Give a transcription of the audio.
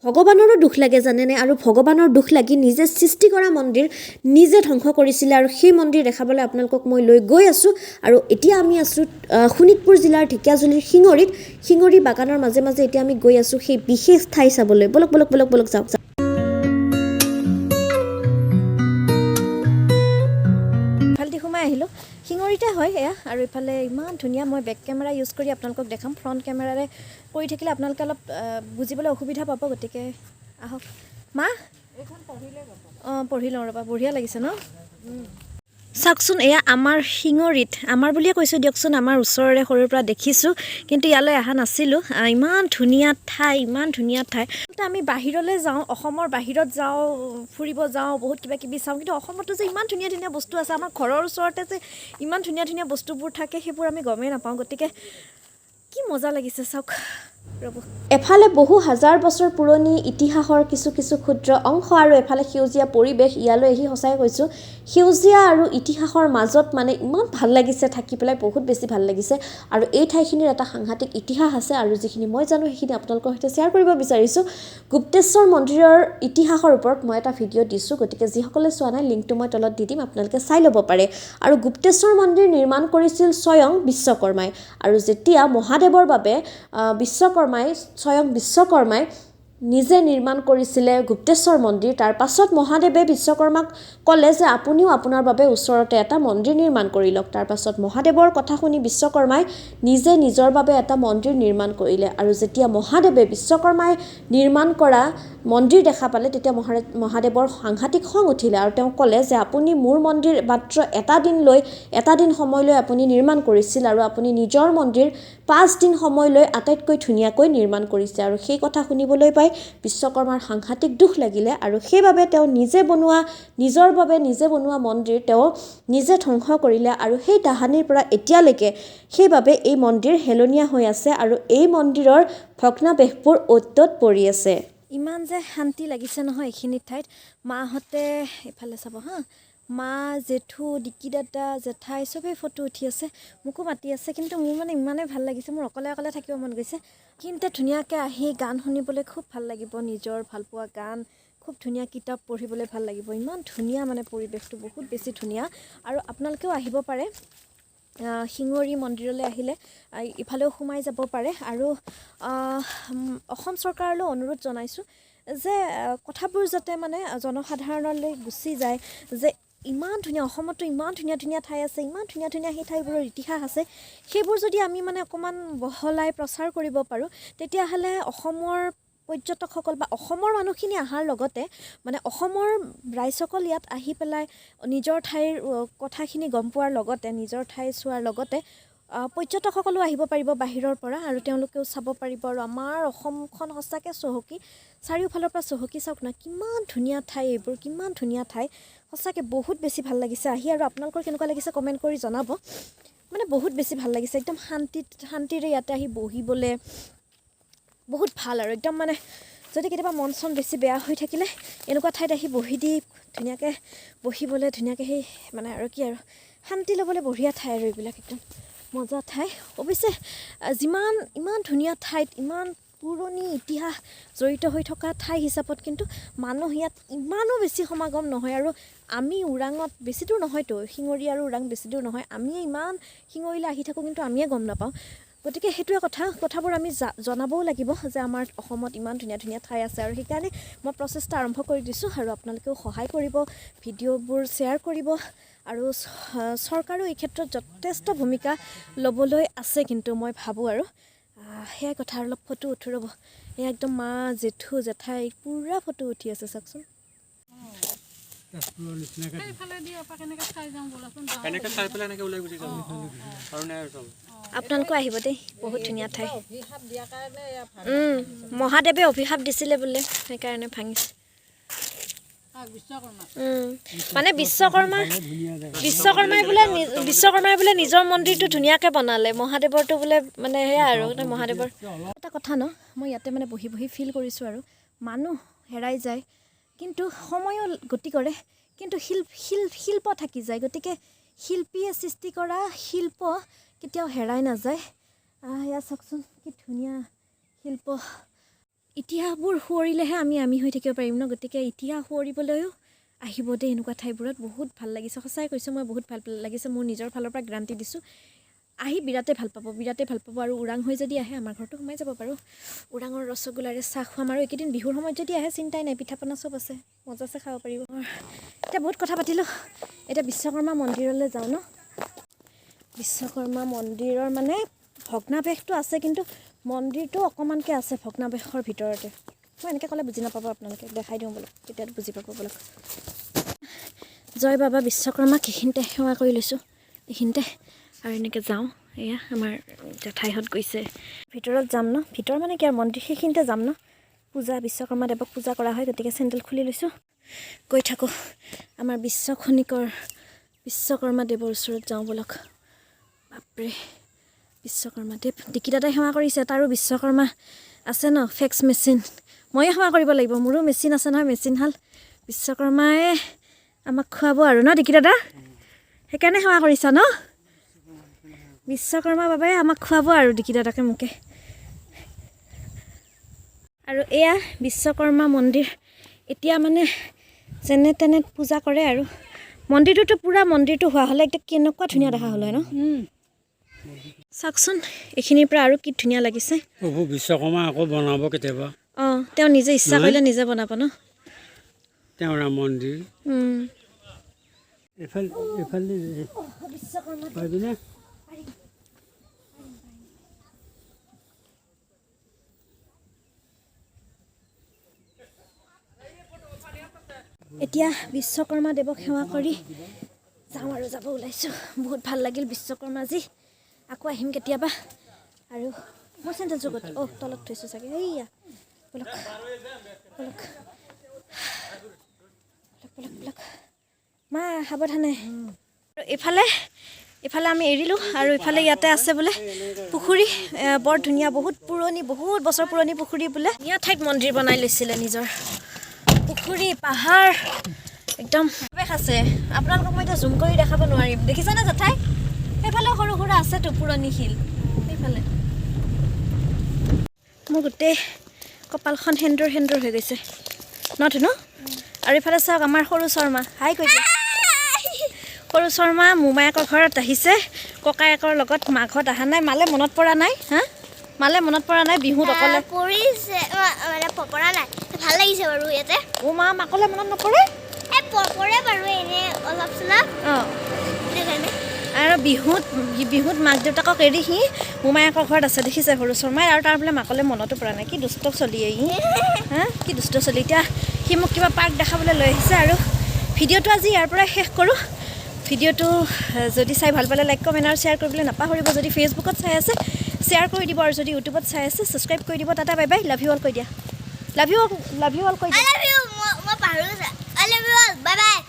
ভগৱানৰো দুখ লাগে জানেনে। আৰু ভগৱানৰ দুখ লাগি নিজে সৃষ্টি কৰা মন্দিৰ নিজে ধ্বংস কৰিছিলে আৰু সেই মন্দিৰ দেখাবলৈ আপোনালোকক মই লৈ গৈ আছোঁ। আৰু এতিয়া আমি আছোঁ শোণিতপুৰ জিলাৰ ঢেকীয়াজুলিৰ শিঙৰীত। শিঙৰী বাগানৰ মাজে মাজে এতিয়া আমি গৈ আছোঁ সেই বিশেষ ঠাই চাবলৈ। ব'লক ব'লক ব'লক ব'লক, যাওক যাওক। ইফালেদি সোমাই আহিলোঁ, শিঙৰীতে হয় এয়া। আৰু ইফালে ইমান ধুনীয়া, মই বেক কেমেৰা ইউজ কৰি আপোনালোকক দেখাম। ফ্ৰণ্ট কেমেৰাৰে কৰি থাকিলে আপোনালোকে অলপ বুজিবলৈ অসুবিধা পাব, গতিকে আহক। মা, অঁ, পঢ়ি লওঁ ৰ'বা। বঢ়িয়া লাগিছে ন? চাওকচোন, এয়া আমাৰ শিঙৰীত, আমাৰ বুলিয়ে কৈছোঁ দিয়কচোন, আমাৰ ওচৰৰে, সৰুৰ পৰা দেখিছোঁ কিন্তু ইয়ালৈ অহা নাছিলোঁ। ইমান ধুনীয়া ঠাই, ইমান ধুনীয়া ঠাই। আমি বাহিৰলৈ যাওঁ, অসমৰ বাহিৰত যাওঁ, ফুৰিব যাওঁ, বহুত কিবা কিবি চাওঁ, কিন্তু অসমতো যে ইমান ধুনীয়া ধুনীয়া বস্তু আছে, আমাৰ ঘৰৰ ওচৰতে যে ইমান ধুনীয়া ধুনীয়া বস্তুবোৰ থাকে, সেইবোৰ আমি গমেই নাপাওঁ। গতিকে কি মজা লাগিছে চাওক, ৰ'ব। এফালে বহু হাজাৰ বছৰ পুৰণি ইতিহাসৰ কিছু কিছু ক্ষুদ্ৰ অংশ আৰু এফালে সেউজীয়া পৰিৱেশ। ইয়ালৈ আহি সঁচাই কৈছোঁ, সেউজীয়া আৰু ইতিহাসৰ মাজত মানে ইমান ভাল লাগিছে থাকি পেলাই, বহুত বেছি ভাল লাগিছে। আৰু এই ঠাইখিনিৰ এটা সাংঘাতিক ইতিহাস আছে আৰু যিখিনি মই জানো সেইখিনি আপোনালোকৰ সৈতে শ্বেয়াৰ কৰিব বিচাৰিছোঁ। গুপ্তেশ্বৰ মন্দিৰৰ ইতিহাসৰ ওপৰত মই এটা ভিডিঅ' দিছোঁ, গতিকে যিসকলে চোৱা নাই, লিংকটো মই তলত দি দিম, আপোনালোকে চাই ল'ব পাৰে। আৰু গুপ্তেশ্বৰ মন্দিৰ নিৰ্মাণ কৰিছিল স্বয়ং বিশ্বকৰ্মাই। আৰু যেতিয়া মহাদেৱৰ বাবে বিশ্বকৰ্মাই, স্বয়ং বিশ্বকৰ্মাই নিজে নিৰ্মাণ কৰিছিলে গুপ্তেশ্বৰ মন্দিৰ, তাৰ পাছত মহাদেৱে বিশ্বকৰ্মাক ক'লে যে আপুনিও আপোনাৰ বাবে ওচৰতে এটা মন্দিৰ নিৰ্মাণ কৰি লওক। তাৰ পাছত মহাদেৱৰ কথা শুনি বিশ্বকৰ্মাই নিজে নিজৰ বাবে এটা মন্দিৰ নিৰ্মাণ কৰিলে। আৰু যেতিয়া মহাদেৱে বিশ্বকৰ্মাই নিৰ্মাণ কৰা মন্দিৰ দেখা পালে, তেতিয়া মহাদেৱৰ সাংঘাতিক খং উঠিলে আৰু তেওঁ ক'লে যে আপুনি মোৰ মন্দিৰ মাত্ৰ এটা দিন লৈ, এটা দিন সময় লৈ আপুনি নিৰ্মাণ কৰিছিল আৰু আপুনি নিজৰ মন্দিৰ 5 দিন সময় লৈ আটাইতকৈ ধুনীয়াকৈ নিৰ্মাণ কৰিছে। আৰু সেই কথা শুনিবলৈ পাই বিশ্বকৰ্মাৰ সাংঘাতিক দুখ লাগিলে আৰু সেইবাবে তেওঁ নিজে বনোৱা, নিজৰ বাবে নিজে বনোৱা মন্দিৰ তেওঁ নিজে ধ্বংস কৰিলে। আৰু সেই তাহানিৰ পৰা এতিয়ালৈকে সেইবাবে এই মন্দিৰ হেলনীয়া হৈ আছে আৰু এই মন্দিৰৰ ভগ্নাৱশেষবোৰ অ'ত ত'ত পৰি আছে। ইমান যে শান্তি লাগিছে নহয় এইখিনি ঠাইত। মাহঁতে এইফালে চাব হা, মা, জেঠু, ডিকি দাদা, জেঠাই চবেই ফটো উঠি আছে, মোকো মাতি আছে, কিন্তু মোৰ মানে ইমানেই ভাল লাগিছে, মোৰ অকলে অকলে থাকিব মন গৈছে। কিন্তু ধুনীয়াকৈ আহি গান শুনিবলৈ খুব ভাল লাগিব, নিজৰ ভালপোৱা গান, খুব ধুনীয়া কিতাপ পঢ়িবলৈ ভাল লাগিব। ইমান ধুনীয়া মানে পৰিৱেশটো বহুত বেছি ধুনীয়া। আৰু আপোনালোকেও আহিব পাৰে শিঙৰী মন্দিৰলৈ আহিলে ইফালেও সোমাই যাব পাৰে। আৰু অসম চৰকাৰলৈ অনুৰোধ জনাইছোঁ যে কথাবোৰ যাতে মানে জনসাধাৰণলৈ গুচি যায় যে ইমান ধুনীয়া অসমতো ইমান ধুনীয়া ধুনীয়া ঠাই আছে, ইমান ধুনীয়া ধুনীয়া সেই ঠাইবোৰৰ ইতিহাস আছে, সেইবোৰ যদি আমি মানে অকণমান বহলাই প্ৰচাৰ কৰিব পাৰোঁ, তেতিয়াহ'লে অসমৰ পৰ্যটকসকল বা অসমৰ মানুহখিনি অহাৰ লগতে মানে অসমৰ ৰাইজসকল ইয়াত আহি পেলাই নিজৰ ঠাইৰ কথাখিনি গম পোৱাৰ লগতে, নিজৰ ঠাই চোৱাৰ লগতে পৰ্যটকসকলো আহিব পাৰিব বাহিৰৰ পৰা আৰু তেওঁলোকেও চাব পাৰিব। আৰু আমাৰ অসমখন সঁচাকৈ চহকী, চাৰিওফালৰ পৰা চহকী। চাওক না কিমান ধুনীয়া ঠাই এইবোৰ, কিমান ধুনীয়া ঠাই, সঁচাকৈ বহুত বেছি ভাল লাগিছে আহি। আৰু আপোনালোকৰ কেনেকুৱা লাগিছে কমেণ্ট কৰি জনাব। মানে বহুত বেছি ভাল লাগিছে, একদম শান্তিৰে ইয়াতে আহি বহিবলৈ বহুত ভাল। আৰু একদম মানে যদি কেতিয়াবা মন চন বেছি বেয়া হৈ থাকিলে এনেকুৱা ঠাইত আহি বহি দি ধুনীয়াকৈ বহিবলৈ, ধুনীয়াকৈ সেই মানে আৰু কি আৰু শান্তি ল'বলৈ বঢ়িয়া ঠাই আৰু এইবিলাক একদম মজা ঠাই। অৱশ্যে যিমান ইমান ধুনীয়া ঠাইত ইমান পুৰণি ইতিহাস জড়িত হৈ থকা ঠাই হিচাপত কিন্তু মানুহ ইয়াত ইমানো বেছি সমাগম নহয়। আৰু আমি ওৰাঙত বেছি দূৰ নহয়তো, শিঙৰী আৰু ওৰাং বেছি দূৰ নহয়, আমিয়ে ইমান শিঙৰীলৈ আহি থাকোঁ কিন্তু আমিয়ে গম নাপাওঁ। গতিকে সেইটোৱে কথা, কথাবোৰ আমি জনাবও লাগিব যে আমাৰ অসমত ইমান ধুনীয়া ধুনীয়া ঠাই আছে। আৰু সেইকাৰণে মই প্ৰচেষ্টা আৰম্ভ কৰি দিছোঁ আৰু আপোনালোকেও সহায় কৰিব, ভিডিঅ'বোৰ শ্বেয়াৰ কৰিব। আৰু চৰকাৰেও এই ক্ষেত্ৰত যথেষ্ট ভূমিকা ল'বলৈ আছে কিন্তু মই ভাবোঁ। আৰু সেয়াই কথা। আৰু অলপ ফটো উঠো ৰ'ব। এয়া একদম মা, জেঠু, জেঠাই পূৰা ফটো উঠি আছে চাওকচোন। তেজপুৰৰ নিচিনাকৈ। সেইফালেদি এপাক এনেকৈ চাই যাওঁ ব'লাচোন, যাওঁ। এনেকৈ চাই পেলাই এনেকৈ ওলাই গুচি যাম আৰু নাই আৰু চব। আপোনালোকো আহিব দেই, বহুত ধুনীয়া ঠাই। অভিশাপ দিয়াৰ কাৰণে এয়া ভাঙি। মহাদেৱে অভিশাপ দিছিলে বোলে, সেইকাৰণে ভাঙিছে। কাক? বিশ্বকৰ্মা? মানে বিশ্বকৰ্মাই বোলে নিজৰ মন্দিৰটো ধুনীয়াকৈ বনালে, মহাদেৱৰটো বোলে মানে সেয়া আৰু মহাদেৱৰ এটা কথা ন, মই ইয়াতে মানে বহি বহি ফিল কৰিছোঁ আৰু মানুহ হেৰাই যায় কিন্তু সময়ো গতি কৰে, কিন্তু শিল্প থাকি যায়। গতিকে শিল্পীয়ে সৃষ্টি কৰা শিল্প কেতিয়াও হেৰাই নাযায়। এয়া চাওকচোন কি ধুনীয়া শিল্প। ইতিহাসবোৰ সোঁৱৰিলেহে আমি আমি হৈ থাকিব পাৰিম ন। গতিকে ইতিহাস সোঁৱৰিবলৈও আহিব দেই এনেকুৱা ঠাইবোৰত। বহুত ভাল লাগিছে, সঁচাই কৈছোঁ মই, বহুত ভাল লাগিছে। মোৰ নিজৰ ফালৰ পৰা গেৰাণ্টি দিছোঁ, আহি বিৰাটেই ভাল পাব, বিৰাটেই ভাল পাব। আৰু ওৰাং হৈ যদি আহে আমাৰ ঘৰতো সোমাই যাব পাৰোঁ। ওৰাঙৰ ৰসগোল্লাৰে চাহ খুৱাম। আৰু এইকেইদিন বিহুৰ সময়ত যদি আহে চিন্তাই নাই, পিঠা পনা চব আছে, মজাছে খাব পাৰিব। এতিয়া বহুত কথা পাতিলোঁ, এতিয়া বিশ্বকৰ্মা মন্দিৰলৈ যাওঁ ন। বিশ্বকৰ্মা মন্দিৰৰ মানে ভগ্নাৱেশটো আছে, কিন্তু মন্দিৰটো অকণমানকৈ আছে ভগ্নাৱেশৰ ভিতৰতে। মই এনেকৈ ক'লে বুজি নাপাব আপোনালোকে, দেখাই দিওঁ বোলক, তেতিয়া বুজি পাব বোলক। জয় বাবা বিশ্বকৰ্মাক এইখিনিতে সেৱা কৰি লৈছোঁ এইখিনিতে। আৰু এনেকৈ যাওঁ, এয়া আমাৰ জেঠাইহঁত গৈছে। ভিতৰত যাম ন, ভিতৰ মানে কি আৰু মন্দিৰ সেইখিনিতে যাম ন। পূজা, বিশ্বকৰ্মা দেৱক পূজা কৰা হয়, গতিকে চেণ্ডেল খুলি লৈছোঁ। গৈ থাকোঁ আমাৰ বিশ্ব খনিকৰ বিশ্বকৰ্মা দেৱৰ ওচৰত যাওঁ ব'লক। বাপৰে, বিশ্বকৰ্মা দেৱ ডিকি দাদাই সেৱা কৰিছে, তাৰো বিশ্বকৰ্মা আছে ন, ফেক্স মেচিন। ময়ো সেৱা কৰিব লাগিব, মোৰো মেচিন আছে নহয়, মেচিনশাল। বিশ্বকৰ্মাই আমাক খুৱাব আৰু ন ডিকি দাদা, সেইকাৰণে সেৱা কৰিছা ন। বিশ্বকৰ্মা বাবাই আমাক খুৱাব আৰু ডিকি দাদাকে মোকে। আৰু এয়া বিশ্বকৰ্মা মন্দিৰ। এতিয়া মানে যেনে তেনে পূজা কৰে আৰু। মন্দিৰটোতো পূৰা মন্দিৰটো হোৱা হ'লে এতিয়া কেনেকুৱা ধুনীয়া দেখা হ'ল হয় ন। চাওকচোন এইখিনিৰ পৰা আৰু কি ধুনীয়া লাগিছে। প্ৰভু বিশ্বকৰ্মা আকৌ বনাব কেতিয়াবা। অঁ, তেওঁ নিজে ইচ্ছা কৰিলে নিজে বনাব ন। তেওঁৰ মন্দিৰ। এইফালে এইফালে পাৰিবিনে? এতিয়া বিশ্বকৰ্মা দেৱক সেৱা কৰি যাওঁ আৰু, যাব ওলাইছোঁ। বহুত ভাল লাগিল বিশ্বকৰ্মাজী, আকৌ আহিম কেতিয়াবা। আৰু মোৰ চেণ্ডেলযোৰ ক'ত? অ', তলত থৈছোঁ চাগে। এইয়া ব'লক ব'লক ব'লক ব'লক ব'লক, মা সাৱধানে। আৰু এইফালে এইফালে আমি এৰিলোঁ। আৰু ইফালে ইয়াতে আছে বোলে পুখুৰী, বৰ ধুনীয়া, বহুত পুৰণি, বহুত বছৰ পুৰণি পুখুৰী বোলে। ধুনীয়া ঠাইত মন্দিৰ বনাই লৈছিলে নিজৰ, পুখুৰী, পাহাৰ, একদম পৰিৱেশ আছে। আপোনালোকক মই এতিয়া জুম কৰি দেখাব নোৱাৰিম। দেখিছানে জেঠাই? সেইফালেও সৰু সুৰা আছেতো পুৰণি শিল সেইফালে। মোৰ গোটেই কপালখন সেন্দুৰ সেন্দুৰ হৈ গৈছে ন ধুনু। আৰু এইফালে চাওক আমাৰ সৰু শৰ্মা, হাই কৈ দিয়া। সৰু শৰ্মা মোমায়েকৰ ঘৰত আহিছে ককায়েকৰ লগত, মাকহঁত অহা নাই। মালে মনত পৰা নাই, হা মালে মনত পৰা নাই বিহুত অকলে পৰিছে, মানে পৰা নাই। ভাল লাগিছে বাৰু ইয়াতে। অ' মা, মাকলে মনত নপৰে? এই পৰে বাৰু এনেই অলপ চলপ। অঁ, সেইটো কাৰণে। আৰু বিহুত বিহুত মাক দেউতাকক এৰি সি মোমায়েকৰ ঘৰত আছে, দেখিছে সৰু শৰ্মাই। আৰু তাৰ বোলে মাকলে মনতো পৰা নাই। কি দুষ্ট চলি ই, হা কি দুষ্ট চলি। এতিয়া সি মোক কিবা পাৰ্ক দেখাবলৈ লৈ আহিছে। আৰু ভিডিঅ'টো আজি ইয়াৰ পৰাই শেষ কৰোঁ। ভিডিঅ'টো যদি চাই ভাল পালে লাইক, কমেণ্ট আৰু শ্বেয়াৰ কৰিবলৈ নাপাহৰিব। যদি ফেচবুকত চাই আছে শ্বেয়াৰ কৰি দিব, আৰু যদি ইউটিউবত চাই আছে ছাবস্ক্ৰাইব কৰি দিব। Tata, bye bye, love you all কৈ দিয়া। Love you, love you all কৈ আই দিয়া। লাভ you. মই পাহৰি গৈছোঁ। I love you all, bye bye.